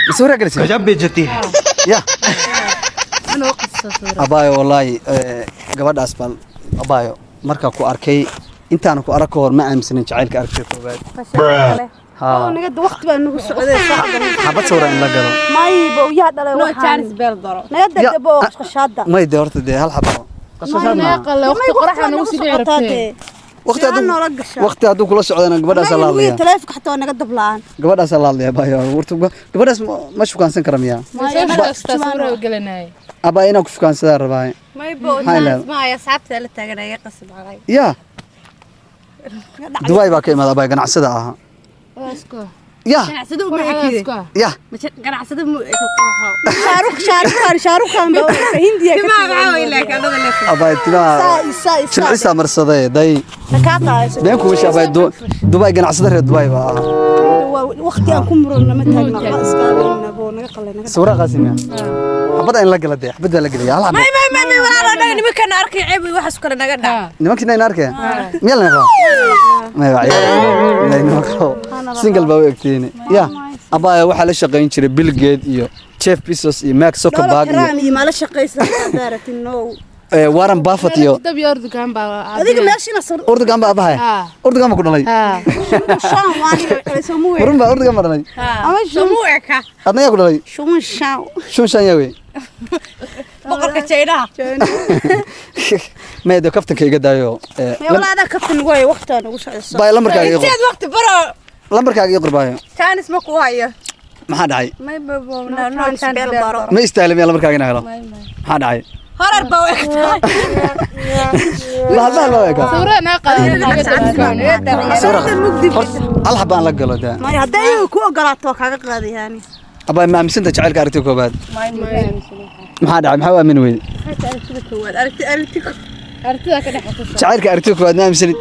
Masawira gelisay? गजब बेइज्जती है. Ya. Anoo qisa sawir. Abaayo, wallaahi, gabadhaas baan, abaayo, markaa ku arkay, intaana ku arag ka hor ma aaminsanin jacaylka aragtida koowaad. Ha. Naga waqti baa nagu socday. Xabad sawira in la galo. Mayba yaa dhalay. No. Waxaan Chance beel daro. Naga degdebo qashqashaada. May de, horta dee hal xabo qashqashaad Naga maaha. qale waqti qoraxda nagu sii dhici rabtee. Waqti Fiican hadduu noola gashaa. Waqti hadduu kula socdana gabadhaas la hadlaya. Taleefanka xataa waa naga dablaan. Gabadhaas la hadlaya, abaayo. Horta gabadhaas ma shukaansan kara miyaa? Soo sawir gelinay. Abaa, inaan ku shukaansadaa rabaa. Maybo. Maxay leedahay? Ma ay asxaabta la taagan iga qasab calay. Ya, Dubai baa ka imaada, abaa, ganacsada ahaa ya. Ganacsada uma ekide. Ya. Ganacsada mu eko, qoraxo. Shaarukh, Shaarukh, Shaarukh Khan baa Hindiya ka. Timaha maxaa way laakiin anada leeyahay. Abaa, timaha Saa isaa isaa. jilcisaa marsaday day. Ka qaadayso. Been kuwa shaabay, Dubai, ganacsada reer Dubai baa ahaa. Waqti aan ku murano ma taagna, waxba iskaagayna boo naga qalay naga. Sawira qaasimiya, xabada in la gala dee, xabada la gelaya hal xabo. May, may, may, may, walaalo, anaga nimankan arkay ceeb iyo waxaas kale naga dhac. Nimankiina ina arkaya miyaa lana qaba? May, waa ciyaar laynama qabo, single baa u egtihiin. Ya abaya, waxaa la shaqayn jiray Bill Gates iyo Jeff Bezos iyo Mark Zuckerberg iyo Trump iyo mala shaqaysa daarati no. Warren Buffett iyo Dab iyo Erdogan baa. Adiga meeshina sar. Erdogan baa abahay. Erdogan baa ku dhalay. Shan waan soo muu. Warun baa Erdogan baa dhalay. Ama Soo eka. Adna yaa ku dhalay? Shun shan. Shun shan yaa wey? Boqorka Chinaha. May de, kaftanka iga daayo. May wala, adaa kaftan ugu hayo, waqti aan ugu socdo. Bay, lambarkaaga ii qor. Inteed waqti baro. Lambarkaaga ii qor, baayo. Chance ma ku hayo. Maxaa dhacay? May babo, no, no. Chance Chance beel beel baro. baro. Ma istaahila miyaa lambarkaaga inaa helo? Maxaa dhacay? Horar baa u egtahay. Bahal bahal baa u ekaa. Sawira horta hal xabaan la galo dee. May, hadday iyagu ku ogolaato waa kaaga qaaday yani. Abaa, ma aaminsanta jacaylka aragtida koobaad? Maxaa dhacay? Maxaa u aamini weyday? Aragti aragti. Jacaylka aragtida koobaad ma aaminsanid?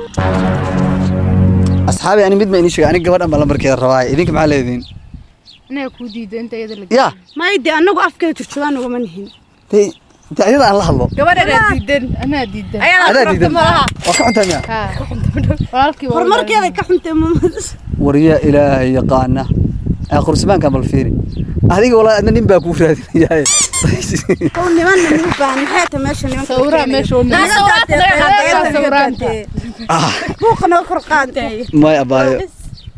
Asxaabi, ani mid ma inii sheegay, aniga gabadhan baa lambarkeeda rabaa, idinka maxaa leediin? Ya. May de, anagu afkeeda turjubaan ugama nihin. Dee dee, ayada aan la hadlo. Gabadha diidan. Anaa diidan. Ayadaa Adaa rabta diidan. malaha. Waa ka xuntaa miya? Walaalkii waa. Horumarkeeda ka xuntay. Warya, Ilaahay yaqaana aqoonsamaanka, bal fiiri adiga, walaa adna nin baa kuu raadinayaa. Kow nimanna ma u baahan, maxay tahay meesha nimanka? Sawiraha meesha u Naa sawiraanta naga qaad. Sawiraanta. Buuqa naga kor qaad. May, abaayo,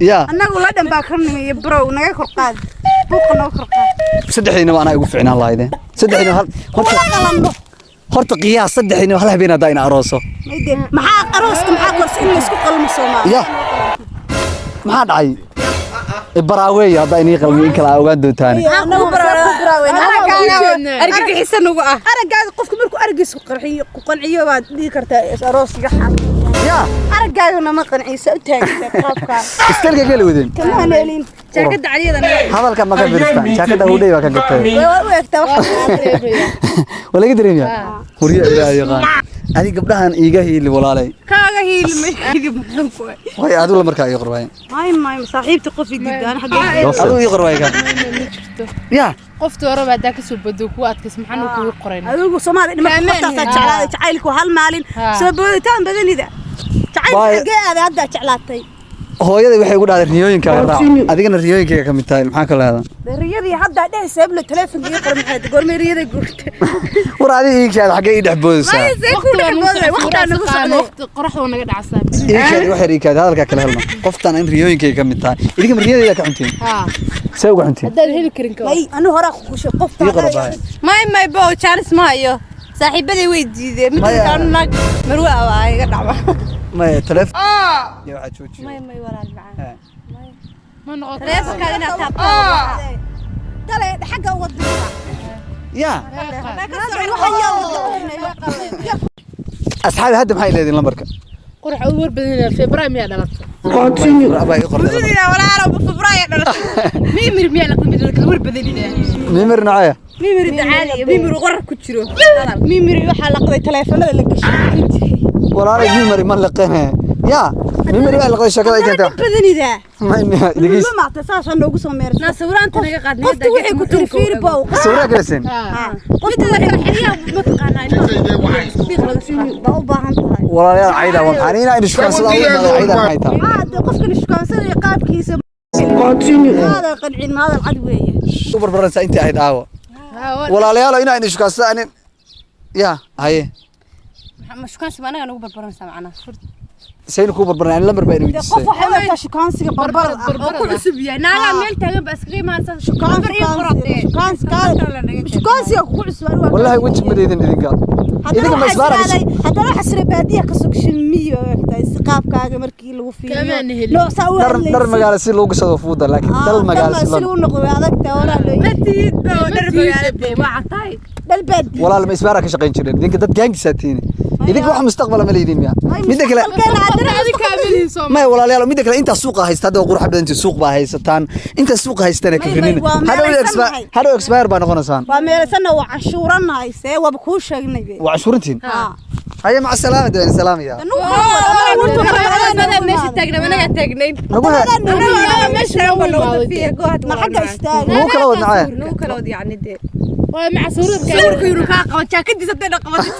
ya. Annagu la dhan baa ka nimi iyo brow, naga kor qaad, buuqa naga kor qaad. Saddexdiina anaa igu ficnaan lahaydeen, saddexdiina hal horta. Qalanno. Horta qiyaas, saddexdiina hal habeen haddaa ina arooso. Mayde, maxaa arooska, maxaa korsa in laysku qalmo Soomaali? Ya, maxaa dhacay? Baraaweey haddaa inii qalmi in kale aa ogaan doontaane. Annagu Argagixisan ugu ah. Araggaaga, qofku markuu araggiisa ku qanciyo, ku qanciyo baad dhihi kartaa aroos iga xaq. Ya. Araggaagana ma qanciyo, u taagtaa qaabkaa. Istalka kala wadeen. Kama helin. Jaakada caliyada naga. Hadalka ma ka fiirstaan, jaakada hudhay baa ka gatay. Waa u egtaa wax. Waa laga dareemiyaa, huryo Ilaahay yaqaan. Adi gabdhahan iiga hiili, walaalay. Kaaga hiilmay kadib muxuu ku Way, adigu lambarkaa ii qor waay. May, may, saaxiibta qof i diidaan xaggee? Adigu ii qor waay ka. Ya. Qofta horeba haddaa kasoo bado kuwa adkays, maxaan kugu qorayn? Adigu Soomaali dhima qoftaasaa jeclaaday, jacaylku hal maalin soo booditaan badanida jacaylka. Xaggee aaday haddaa jeclaatay? Hooyaday waxay ugu dhahday riyooyinkaaga raac, adigana riyooyinkayga ka mid tahay, maxaa ka leedahay? Riyadii haddaa dhehaysa heblo taleefonka ii qor, maxay goormay riyada guurtay? War adiga ii kaada, xaggee ii dhex boodaysaa? Waqtaa nagu socday. Waqti qoraxda naga dhacsaa. Ii kaadi, waxyar ii kaadi, hadalkaa kala helna. Qoftan in riyooyinkayga ka mid tahay, idinka ma riyadayda ka xuntiin? See uga xuntiin? Haddaad heli karin ka. May, anu horaa ku kushay qofta. Ii qoro bahay. May, may bo, chance ma hayo, saaxiibaday way diideen mid Maya. kalena naag marwa ah iga dhacba. Maya, taleefon iyo waxaa joojiyo. May, may, walaal macaan. Ma noqon. Taleefonkaada inaad taabto. Tale xagga uga dirta. Ya. Waxa Asxaabi, hadda maxay leediin lambarka? Qorax u war badan, February miyaa dhalatay? Abaa, ii qorday lambarka. Walaalo, Febraayo dhalatay, mimir miyaa la qimid kala war badanina. Mimir nocaya? Mimir caadi, mimir qorar ku jiro. Mimiri waxaa la qabay taleefanada la gashay. Walaalay, mimari ma liqene. Ya, mimari baa liqday, sheekada ay keentay. Badanida. Dhegeyst. Ma maartay, saasaa noogu soo meersa. Naa sawiraanta naga qaadnay. Qofta waxay ku tiri fiiri bow. Sawirraa galaseen. Qofta waxay xiliyaha ma taqaanaa ilmaha laga soo baa u baahan tahay. Walaalayaal, cayda waa maxaa? Inaa idin shukaansadaa u imaada, cayda maxay tahay? Haa, dee qofkan shukaansanaya qaabkiisa. Maada qancin, maada cad weeye. U barbaranaysaa intii ahayd aawo. Walaalayaalo, inaa idin shukaansa anin ya haye. Ma shukaansi ma anaga nagu barbaranaysaa macnaha? Saynu kuu barbaranay? Ani lambar baa ina Dee qof weydiisay. waxay wadataa shukaansiga barbarad ah. Oo ku cusub yahay naagaa meel taagan baa iskaga imaanaysaa, lambar ii qoratee. Shukaansiga kugu cusub anigu waa. Wallahi weji madeydin idinka. Haddana Idinka ma waxaa isbaara? israaday, haddana waxaa sira baadiya ka soo gashay miyo egtahay si qaabkaaga markii lagu fiiriyo. Kamaan helin. Nooc saa u Dhar hadlaysid. dhar magaalo si loogu gashado fuuda, laakiin dhal magaalo si si loo lagu noqdo way adagtahay, horaa loo yidhi. Matid oo dhar magaalada waa cataay. Dhal baadiya. Walaal, ma isbaara ka shaqayn jireen idinka? Dad gaangisaa tiini idinka, wax mustaqbala ma leydin miya? Midda kale Mustaqbalkeena haddana. Maya walaalayaal, midda kale, intaa suuqa haysta hadda waa qurux badantii, suuq baa haysataan, intaa suuqa haystana May, kibrinina. waa Hadhow meelaysan expire, nahay. hadhow expire baa noqonaysaan. Waa meelaysana, waa canshuuranahay, see waaba kuu sheegnay be. Waa cashuurintiin. Haye, maca salaama, dee salaamaya. Meesha taagna anagaa taagnayn. Nagu he. Ma xagga istaaga. Nagu kala wadnacee. Nagu kala wad yacni dee. Waa maca suuradka. Sawirku yuru kaa qaban jaakadiisa hadday dhaqabatid.